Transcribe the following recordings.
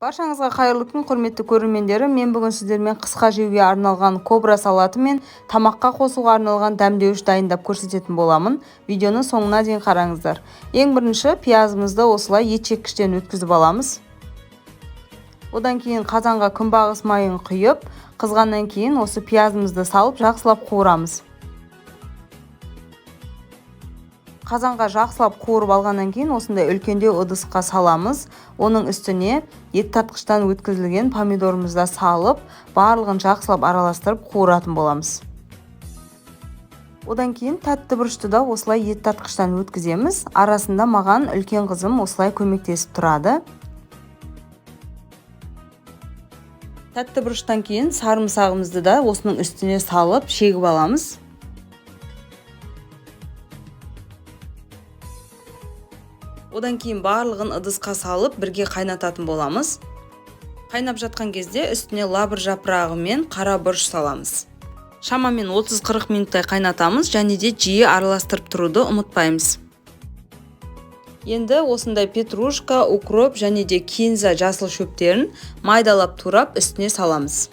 Баршаңызға қайырлы күн, құрметті көрермендерім. Мен бүгін сіздермен қысқа жеуге арналған кобра салаты мен тамаққа қосуға арналған дәмдеуіш дайындап көрсететін боламын. Видеоны соңына дейін қараңыздар. Ең бірінші пиязымызды осылай ет жеккіштен өткізіп аламыз. Одан кейін қазанға күнбағыс майын құйып, қызғаннан кейін осы пиязымызды салып жақсылап қуырамыз. Қазанға жақсылап қуырып алғаннан кейін осындай үлкендеу ыдысқа саламыз. Оның үстіне ет тартқыштан өткізілген помидорымызды салып, барлығын жақсылап араластырып қуыратын боламыз. Одан кейін тәтті бұрышты да осылай ет тартқыштан өткіземіз. Арасында маған үлкен қызым осылай көмектесіп тұрады. Тәтті бұрыштан кейін сарымсағымызды да осының үстіне салып шегіп аламыз. Одан кейін барлығын ыдысқа салып бірге қайнататын боламыз. Қайнап жатқан кезде үстіне лавр жапырағы мен қара бұрыш саламыз. Шамамен 30-40 минуттай қайнатамыз және де жиі араластырып тұруды ұмытпаймыз. Енді осындай петрушка, укроп және де кинза жасыл шөптерін майдалап турап үстіне саламыз.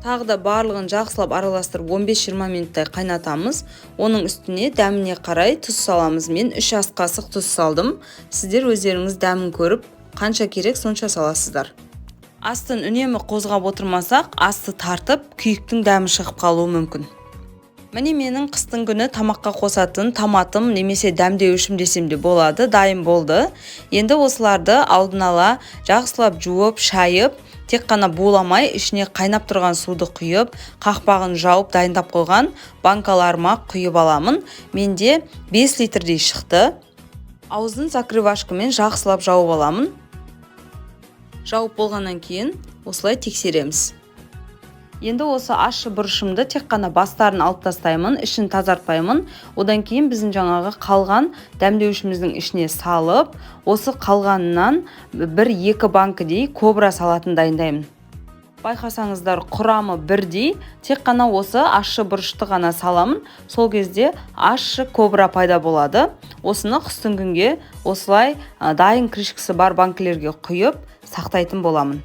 Тағы да барлығын жақсылап араластырып 15-20 минуттай қайнатамыз. Оның үстіне дәміне қарай тұз саламыз. Мен 3 ас қасық тұз салдым. Сіздер өздеріңіз дәмін көріп, қанша керек сонша саласыздар. Астын үнемі қозғап отырмасақ, асты тартып, күйіктің дәмі шығып қалуы мүмкін. Міне менің қыстың күні тамаққа қосатын томатым немесе дәмдеуішім десем де болады, дайын болды. Енді осыларды алдын ала жақсылап жуып, шайып, тек қана буламай, ішіне қайнап тұрған суды құйып, қақпағын жауып дайындап қойған банкаларыма құйып аламын. Менде 5 литрдей шықты. Аузын закрывашкамен жақсылап жауып аламын. Жауып болғаннан кейін осылай тексереміз. Енді осы ащы бұрышымды тек қана бастарын алып тастаймын, ішін тазартпаймын. Одан кейін біздің жаңағы қалған дәмдеуішіміздің ішіне салып, осы қалғанынан 1-2 банкідей кобра салатын дайындаймын. Байқасаңыздар, құрамы бірдей, тек қана осы ащы бұрышты ғана саламын. Сол кезде ащы кобра пайда болады. Осыны қыстың күнге осылай дайын крышкасы бар банкілерге құйып сақтайтын боламын.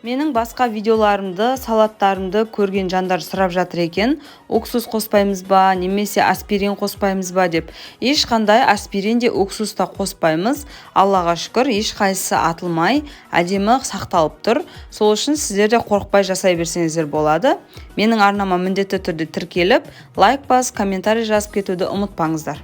Менің басқа видеоларымды, салаттарымды көрген жандар сұрап жатыр екен, уксус қоспаймыз ба, немесе аспирин қоспаймыз ба деп. Ешқандай аспирин де, уксус та қоспаймыз. Аллаға шүкір, ешқайсысы атылмай, әдемі сақталып тұр. Сол үшін сіздер де қорықпай жасай берсеңіздер болады. Менің арнама міндетті түрде тіркеліп, лайк басып, комментарий жазып кетуді ұмытпаңыздар.